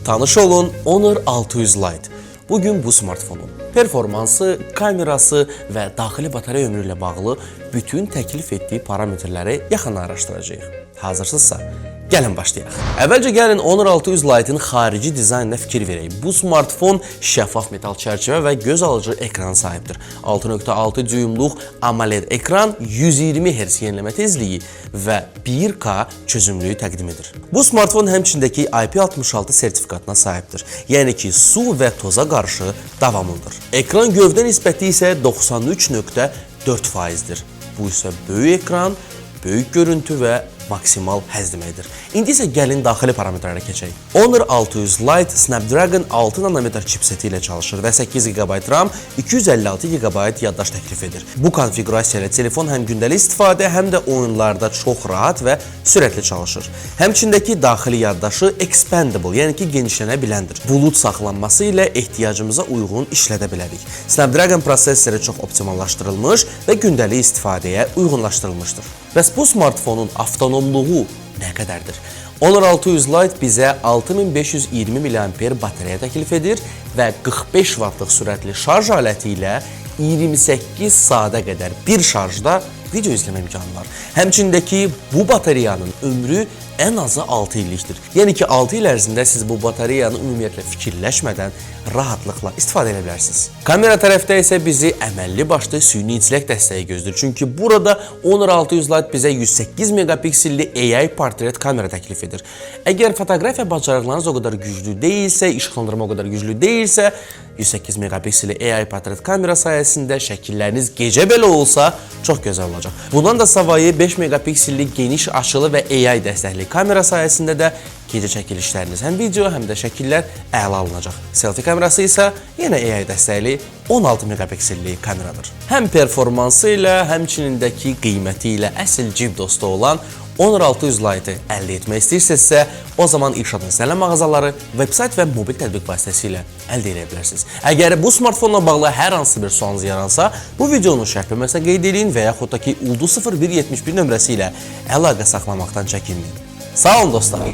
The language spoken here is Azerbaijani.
Tanış olun, Honor 600 Lite. Bugün bu smartfonun performansı, kamerası və daxili batareya ömrü ilə bağlı bütün təklif etdiyi parametrləri yaxından araşdıracağıq. Hazırsınızsa, gəlin başlayaq. Əvvəlcə gəlin Honor 600 Lite-ın xarici dizaynına fikir verək. Bu smartfon şəffaf metal çərçivə və göz alıcı ekrana sahibdir. 6.6 düyümlük AMOLED ekran 120 Hz yeniləmə tezliyi və 1K çözünürlüyü təqdim edir. Bu smartfon həmçindəki IP66 sertifikatına sahibdir. Yəni ki, su və toza qarşı davamlıdır. Ekran gövdə nisbəti isə 93.4 faizdir. Bu isə böyük ekran, böyük görüntü və maksimal həzz deməkdir. İndi isə gəlin daxili parametrlərə keçək. Honor 600 Lite Snapdragon 6 nanometr çipseti ilə çalışır və 8 GB RAM, 256 GB yaddaş təklif edir. Bu konfiqurasiya ilə telefon həm gündəlik istifadə, həm də oyunlarda çox rahat və sürətli çalışır. Həmçindəki daxili yaddaşı expandable, yəni ki, genişlənə biləndir. Bulud saxlanması ilə ehtiyacımıza uyğun işlədə bilərik. Snapdragon prosessoru çox optimallaşdırılmış və gündəlik istifadəyə uyğunlaşdırılmışdır. Bəs bu smartfonun avtonomluğu nə qədərdir? Honor 600 Lite bizə 6520 mAh batareya təklif edir və 45 vatlıq sürətli şarj aləti ilə 28 saata qədər bir şarjda video izləmə imkanı var. Həmçindəki bu batareyanın ömrü ən azı 6 illikdir. Yəni ki, 6 il ərzində siz bu batareyanı ümumiyyətlə fikirləşmədən rahatlıqla istifadə edə bilərsiniz. Kamera tərəfdə isə bizi əməlli başlı süni intellekt dəstəyi gözləyir. Çünki burada Honor 600 Lite bizə 108 megapikselli AI portret kamera təklif edir. Əgər fotoqrafiya bacarıqlarınız o qədər güclü deyilsə, işıqlandırma o qədər güclü deyilsə, 108 megapikselli AI portret kamera sayəsində şəkilləriniz gecə belə olsa çox gözəl olacaq. Bundan da savayı 5 megapikselli geniş açılı və AI dəstəkli kamera sayəsində də gecə çəkilişləriniz, həm video, həm də şəkillər əla alınacaq. Selfie kamerası isə yenə AI dəstəkli 16 megapikselli kameradır. Həm performansı ilə, həmçinin də ki qiyməti ilə əsl cib dostu olan Honor 600 Lite-ı əldə etmək istəyirsinizsə, o zaman İrşadın istənilən mağazaları, vebsayt və mobil tətbiq vasitəsilə əldə edə bilərsiniz. Əgər bu smartfonla bağlı hər hansı bir sualınız yaransa, bu videonun şərh bölməsinə qeyd edin və yaxud da ki, ulduz 0171 nömrəsi ilə əlaqə saxlamaqdan çəkinməyin. Sağ olun, dostlar.